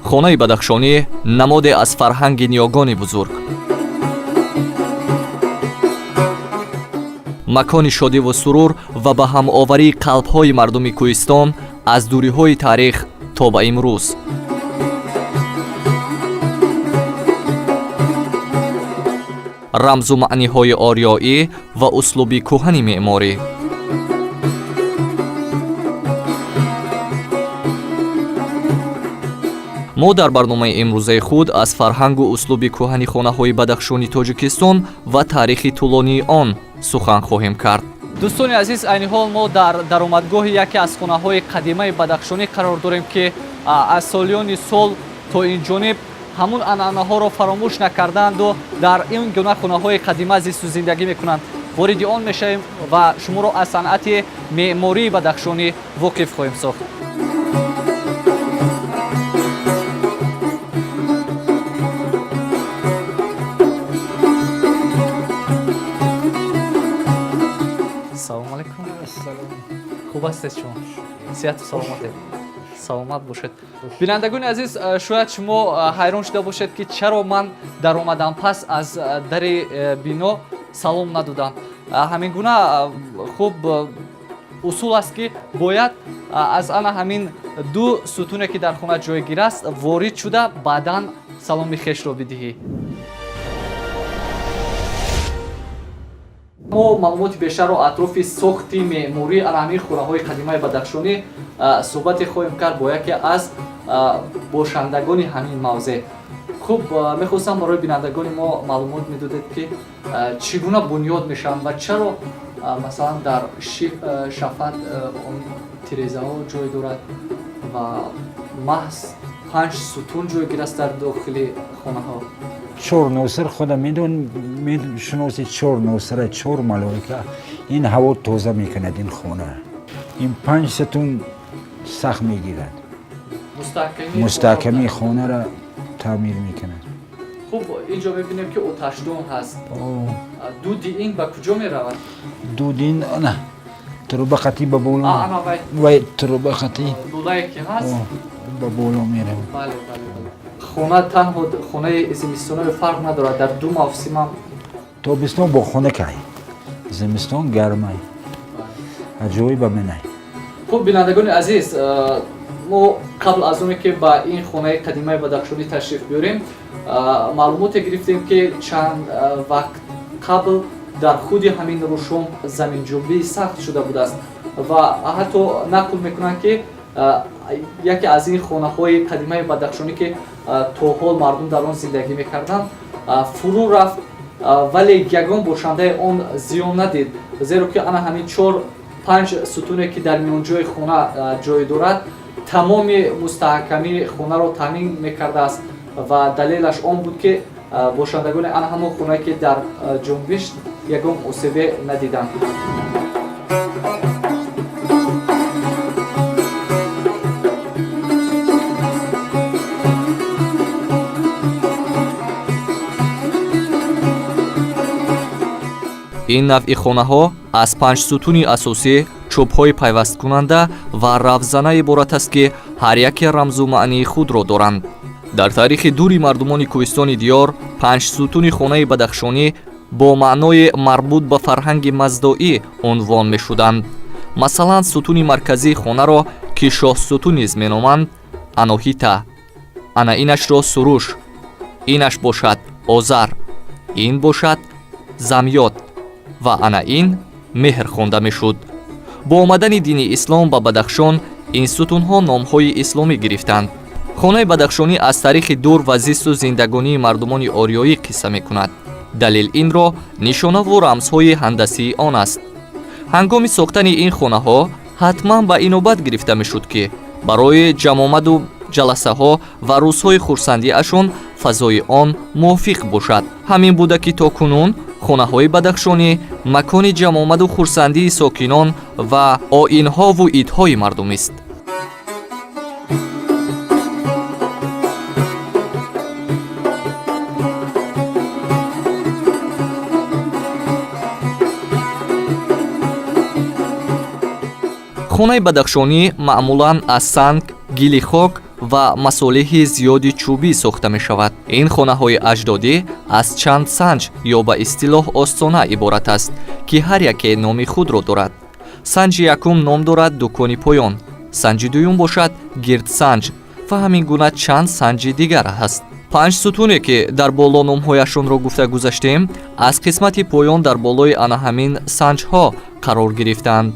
Хонаи бадахшонӣ намоде аз фарҳанги ниёгони бузург, макони шодиву сурур ва ба ҳамоварии қалбҳои мардуми кӯҳистон аз дуриҳои таърих то ба имрӯз. Рамзу маъниҳои ориёӣ ва услуби кӯҳани меъморӣ. Мо дар барномаи имрӯзаи худ аз фарҳангу услуби кӯҳани хонаҳои бадахшони Тоҷикистон ва таърихи тӯлонии он сухан хоҳем кард. Дӯстони азиз, айни ҳол мо дар даромадгоҳи яке аз хонаҳои қадимаи бадахшонӣ қарор дорем, ки аз солиёни сол то ин ҷониб ҳамун анъанаҳоро фаромӯш накардаанду дар ин гуна хонаҳои қадима зисту зиндагӣ мекунанд. Вориди он мешавем ва шуморо аз санъати меъмории бадахшонӣ воқиф хоҳем сохт. Салому алайкум, хуб ҳастед шумо? Сиҳату саломатед? Саломат бошед. Бинандагони азиз, шояд шумо ҳайрон шуда бошед, ки чаро ман даромадам пас аз дари бино салом надодам. Ҳамин гуна хуб усул аст, ки бояд аз ана ҳамин ду сутуне, ки дар хона ҷойгир аст, ворид шуда, баъдан саломи хешро бидиҳӣ. Мо маълумоти бештарро атрофи сохти меъмории ана ҳамин хонаҳои қадимаи бадахшонӣ суҳбате хоҳем кард бо яке аз бошандагони ҳамин мавзеъ. Хуб, мехостам барои бинандагони мо маълумот медодед, ки чӣ гуна бунёд мешаванд ва чаро, масалан, дар шафат он тирезаҳо ҷой дорад ва маҳз панҷ сутун ҷойгир аст дар дохили хонаҳо. Чор носир худа медон, мешиноси? Чор носира, чор малоика. Ин ҳаво тоза мекунад ин хона. Ин панҷ сутун сахт мегирад. Мустаҳкамии хонаро таъмир мекунад. Хуб, инҷо мебинем, ки оташдон ҳаст. Дуди ин ба куҷо меравад? Дуди ин ана труба қатӣ ба боло, вай труба қатӣ. Лулае ки ҳаст. Ба боло меравад. Бале, бале, бале. Хона танҳо хонаи зимистонаи фарқ надорад, дар ду мавсимам. Тобистон бо хунукай, зимистон гармай, аҷоиба менай. Хуб, бинандагони азиз, мо қабл аз оне ки ба ин хонаи қадимаи бадахшонӣ ташриф биёрем, маълумоте гирифтем, ки чанд вақт қабл дар худи ҳамин рушон заминҷунбии сахт шуда будааст ва ҳатто нақл мекунанд, ки яке аз ин хонаҳои қадимаи бадахшонӣ, ки то ҳол мардум дар он зиндагӣ мекарданд, фурӯ рафт, вале ягон бошандаи он зиён надид, зеро ки ана ҳамин чор панҷ сутуне, ки дар миёнҷои хона ҷой дорад, тамоми мустаҳкамии хонаро таъмин мекардааст. Ва далелаш он буд, ки бошандагони ана ҳамон хонае, ки дар ҷунбиш ягон осебе надиданд. Ин навъи хонаҳо аз панҷ сутуни асосӣ, чӯбҳои пайвасткунанда ва равзана иборат аст, ки ҳар яке рамзу маънии худро доранд. Дар таърихи дури мардумони кӯҳистони диёр панҷ сутуни хонаи бадахшонӣ бо маънои марбут ба фарҳанги маздоӣ унвон мешуданд. Масалан, сутуни марказии хонаро, ки шоҳсутун низ меноманд, Аноҳита, ана инашро Суруш, инаш бошад Озар, ин бошад Замёд ва ана ин Меҳр хонда мешуд. Бо омадани дини ислом ба Бадахшон ин сутунҳо номҳои исломӣ гирифтанд. Хонаи бадахшонӣ аз таърихи дур ва зисту зиндагонии мардумони ориёӣ қисса мекунад. Далел инро нишонаву рамзҳои ҳандасии он аст. Ҳангоми сохтани ин хонаҳо ҳатман ба инобат гирифта мешуд, ки барои ҷамъомаду ҷаласаҳо ва рӯзҳои хурсандиашон фазои он мувофиқ бошад. Ҳамин буда, ки то кунун хонаҳои бадахшонӣ макони ҷамъомаду хурсандии сокинон ва оинҳову идҳои мардумист. Хонаи бадахшонӣ маъмулан аз санг, гили хок ва масолеҳи зиёди чӯбӣ сохта мешавад. Ин хонаҳои аҷдодӣ аз чанд санҷ ё ба истилоҳ остона иборат аст, ки ҳар яке номи худро дорад. Санҷи якум ном дорад дукони поён, санҷи дуюм бошад гирдсанҷ ва ҳамин гуна чанд санҷи дигар ҳаст. Панҷ сутуне, ки дар боло номҳояшонро гуфта гузаштем, аз қисмати поён дар болои ана ҳамин санҷҳо қарор гирифтаанд.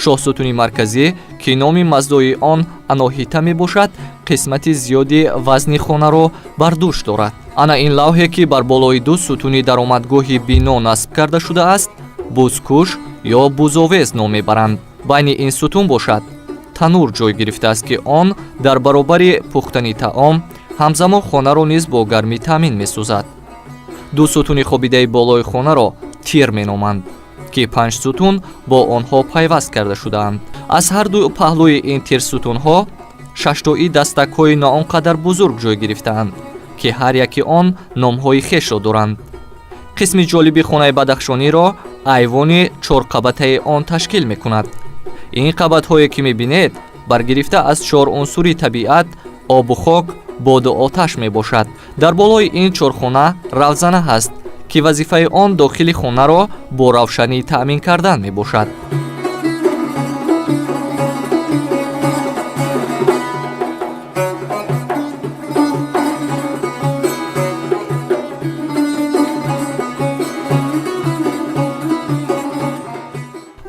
Шоҳсутуни марказӣ, ки номи маздои он Аноҳита мебошад, қисмати зиёди вазни хонаро бар дӯш дорад. Ана ин лавҳе, ки бар болои ду сутуни даромадгоҳи бино насб карда шудааст, бузкуш ё бузовез ном мебаранд. Байни ин сутун бошад танур ҷой гирифтааст, ки он дар баробари пухтани таом ҳамзамон хонаро низ бо гармӣ таъмин месозад. Ду сутуни хобидаи болои хонаро тир меноманд, ки панҷ сутун бо онҳо пайваст карда шудаанд. Аз ҳар ду паҳлӯи ин тирсутунҳо шаштои дастакҳои на он қадар бузург ҷой гирифтаанд, ки ҳар яки он номҳои хешро доранд. Қисми ҷолиби хонаи бадахшониро айвони чорқабатаи он ташкил мекунад. Ин қабатҳое, ки мебинед, баргирифта аз чор унсури табиат: обу хок, боду оташ мебошад. Дар болои ин чорхона равзана ҳаст, ки вазифаи он дохили хонаро бо равшанӣ таъмин кардан мебошад.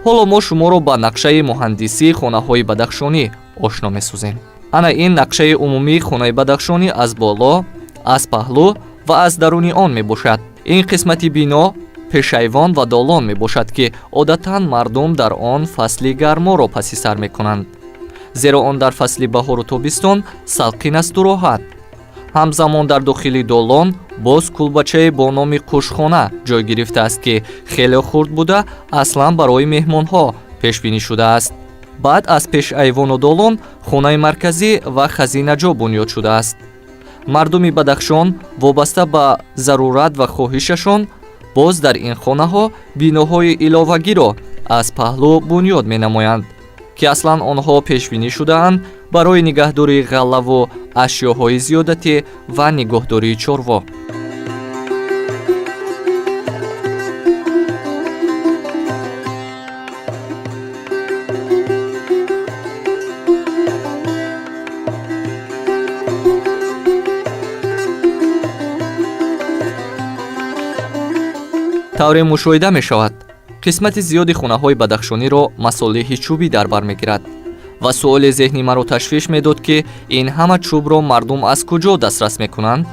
Ҳоло мо шуморо ба нақшаи муҳандисии хонаҳои бадахшонӣ ошно месозем. Ана ин нақшаи умумии хонаи бадахшонӣ аз боло, аз паҳлӯ ва аз даруни он мебошад. Ин қисмати бино пешайвон ва долон мебошад, ки одатан мардум дар он фасли гарморо паси сар мекунанд, зеро он дар фасли баҳору тобистон салқин асту роҳат. Ҳамзамон дар дохили долон боз кулбачае бо номи қушхона ҷой гирифтааст, ки хеле хурд буда, аслан барои меҳмонҳо пешбинӣ шудааст. Баъд аз пешайвону долон хонаи марказӣ ва хазинаҷо бунёд шудааст. Мардуми Бадахшон вобаста ба зарурат ва хоҳишашон боз дар ин хонаҳо биноҳои иловагиро аз паҳлӯ бунёд менамоянд, ки аслан онҳо пешбинӣ шудаанд барои нигаҳдории ғаллаву ашёҳои зиёдатӣ ва нигоҳдории чорво. Тавре мушоҳида мешавад, қисмати зиёди хонаҳои бадахшониро масолеҳи чӯбӣ дар бар мегирад ва суоли зеҳни маро ташвиш медод, ки ин ҳама чӯбро мардум аз куҷо дастрас мекунанд?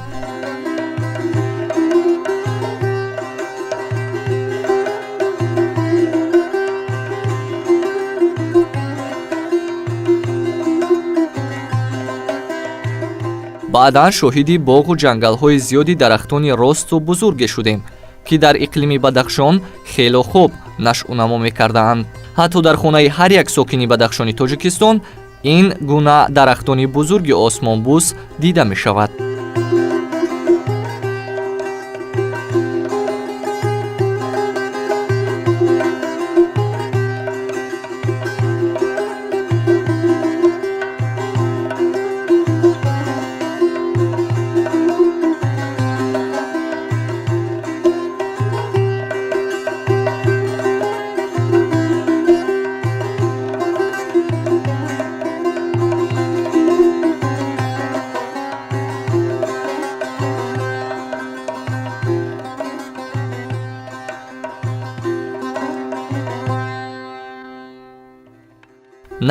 Баъдан шоҳиди боғу ҷангалҳои зиёди дарахтони росту бузурге шудем, ки дар иқлими Бадахшон хело хуб нашъунамо мекардаанд. Ҳатто дар хонаи ҳар як сокини Бадахшони Тоҷикистон ин гуна дарахтони бузурги осмонбӯс дида мешавад.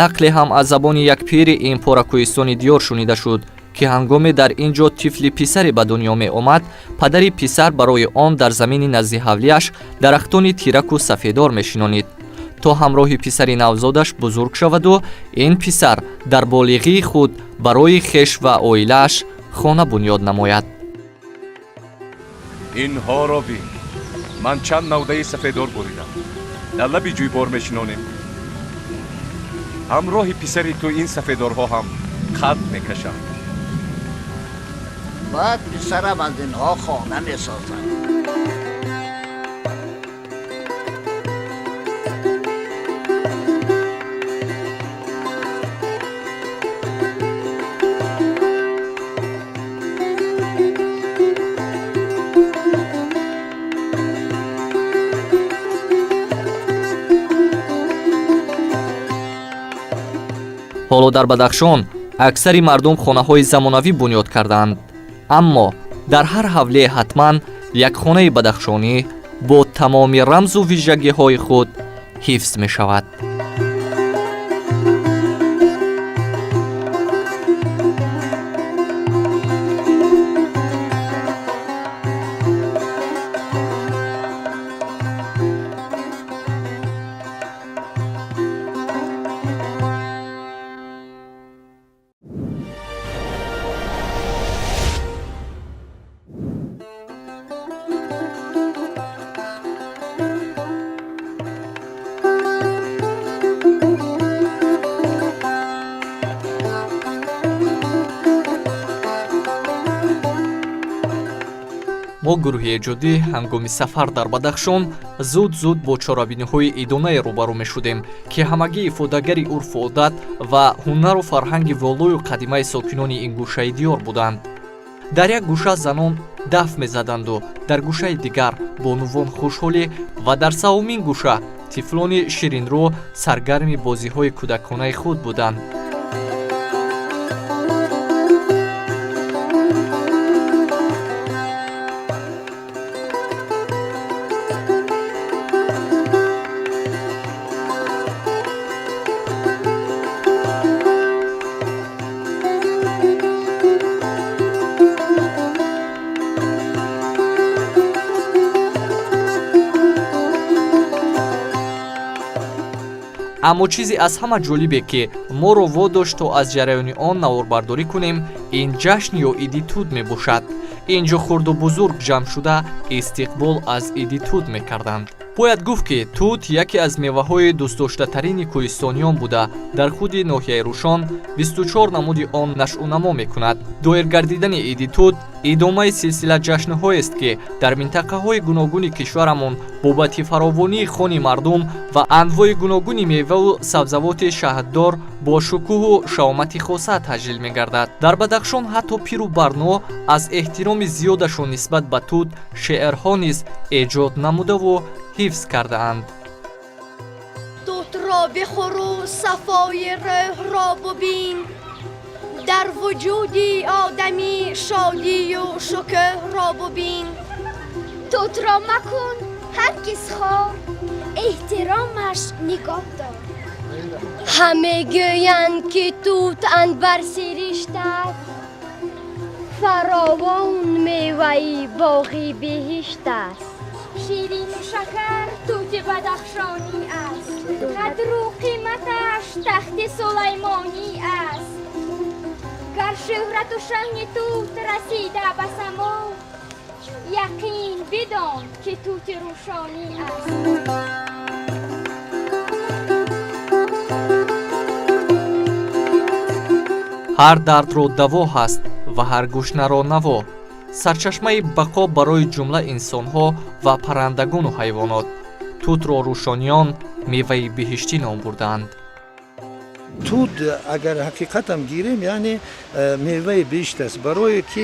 Нақле ҳам аз забони як пири ин поракӯҳистони диёр шунида шуд, ки ҳангоме дар ин ҷо тифли писаре ба дунё меомад, падари писар барои он дар замини назди ҳавлиаш дарахтони тираку сафедор мешинонид, то ҳамроҳи писари навзодаш бузург шаваду ин писар дар болиғии худ барои хеш ва оилааш хона бунёд намояд. Инҳоро бин, ман чанд навдаи сафедор буридам, дар лаби ҷӯйбор мешинонем. Ҳамроҳи писари ту ин сафедорҳо ҳам қад мекашанд. Баъд писарам аз инҳо хона месозад. Ҳоло дар Бадахшон аксари мардум хонаҳои замонавӣ бунёд кардаанд, аммо дар ҳар ҳавлие ҳатман як хонаи бадахшонӣ бо тамоми рамзу вижагиҳои худ ҳифз мешавад. Мо гурӯҳи эҷодӣ ҳангоми сафар дар Бадахшон зуд-зуд бо чорабиниҳои идонае рӯбарӯ мешудем, ки ҳамагӣ ифодагари урфу одат ва ҳунару фарҳанги волою қадимаи сокинони ин гӯшаи диёр буданд. Дар як гӯша занон даф мезаданду, дар гӯшаи дигар бонувон хушҳолӣ ва дар севумин гӯша тифлони ширинрӯ саргарми бозиҳои кӯдаконаи худ буданд. Аммо чизе аз ҳама ҷолибе, ки моро водошт, то аз ҷараёни он наворбардорӣ кунем, ин ҷашн ё иди тут мебошад. Ин ҷо хурду бузург ҷамъ шуда, истиқбол аз иди тут мекарданд. Бояд гуфт, ки тут яке аз меваҳои дӯстдоштатарини кӯҳистониён буда, дар худи ноҳияи Рӯшон 24 намуди он нашъунамо мекунад. Доир гардидани иди тут идомаи силсила ҷашнҳоест, ки дар минтақаҳои гуногуни кишварамон бобати фаровонии хони мардум ва анвои гуногуни меваву сабзавоти шаҳддор бо шукӯҳу шаомати хоса таҷлил мегардад. Дар Бадахшон ҳатто пиру барно аз эҳтироми зиёдашон нисбат ба тут шеърҳо низ эҷод намудаву ҳифз кардаанд. Тутро бихӯру сафои рӯҳро бубин, дар вуҷуди одамӣ шодию шукӯҳро бубин. Тутро макун ҳаргиз хор, эҳтиромаш нигоҳ дор. Ҳаме гӯянд, ки тут анбар сиришт аст, фаровон меваи боғи беҳишт аст. Ширину шакар тути бадахшонӣ аст, қадру қиматаш тахти сулаймонӣ аст. Гар шӯҳрату шаъни тут расида ба само, яқин бидон, ки тути рӯшонӣ аст. Ҳар дардро даво ҳаст ва ҳар гушнаро наво. Сарчашмаи бақо барои ҷумла инсонҳо ва паррандагону ҳайвонот. Тутро рӯшониён меваи биҳиштӣ ном бурдаанд. Тут агар ҳақиқатам гирем, яъне меваи биҳишт аст, барое ки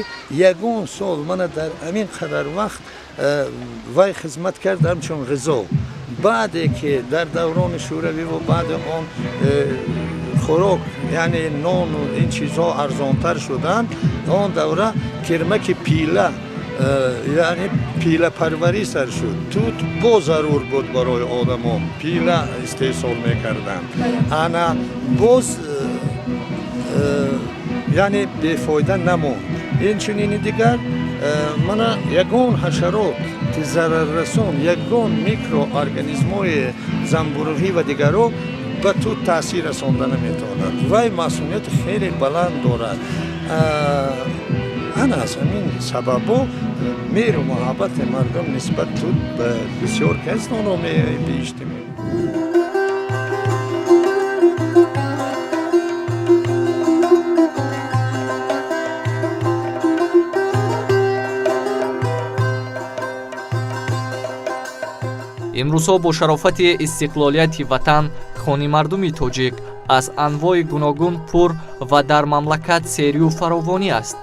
ягон сол мана дар ҳамин қадар вақт вай хизмат кард ҳамчун ғизо. Баъде ки дар даврони шӯравиву баъди он хӯрок, яъне нону ин чизҳо арзонтар шуданд, он давра кирмаки пила, яъне пилапарварӣ сар шуд. Тут боз зарур буд барои одамон, пила истеҳсол мекарданд. Ана боз яъне бефоида намонд. Инчунини дигар мана ягон ҳашарот ки зараррасон, ягон микроорганизмҳои занбуруғӣ ва дигарро ба тут таъсир расонда наметавонад. Вай масунияти хеле баланд дорад. Ана аз ҳамин сабабо меҳру муҳаббати мардум нисбат тут бисёр кас онро биҳиштӣ мегӯяд. Имрӯзҳо бо шарофати истиқлолияти ватан хони мардуми тоҷик аз анвои гуногун пур ва дар мамлакат серию фаровонӣ аст,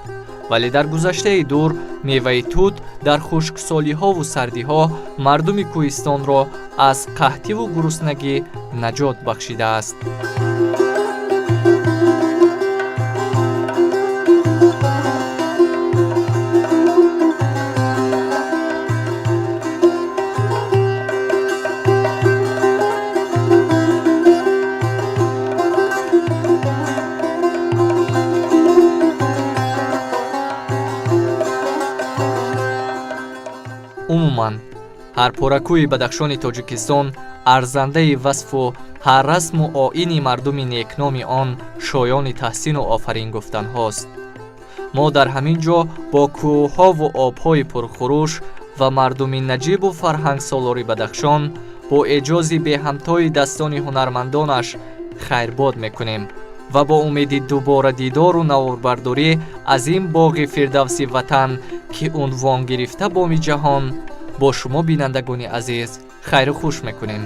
вале дар гузаштаи дур меваи тут дар хушксолиҳову сардиҳо мардуми кӯҳистонро аз қаҳтиву гуруснагӣ наҷот бахшидааст. Ҳар поракӯи Бадахшони Тоҷикистон арзандаи васфу ҳар расму оини мардуми некноми он шоёни таҳсину офарин гуфтанҳост. Мо дар ҳамин ҷо бо кӯҳҳову обҳои пурхурӯш ва мардуми наҷибу фарҳангсолори Бадахшон, бо эъҷози беҳамтои дастони ҳунармандонаш хайрбод мекунем ва бо умеди дубора дидору наворбардорӣ аз ин боғи фирдавси ватан, ки унвон гирифта боми ҷаҳон, бо шумо, бинандагони азиз, хайру хуш мекунем.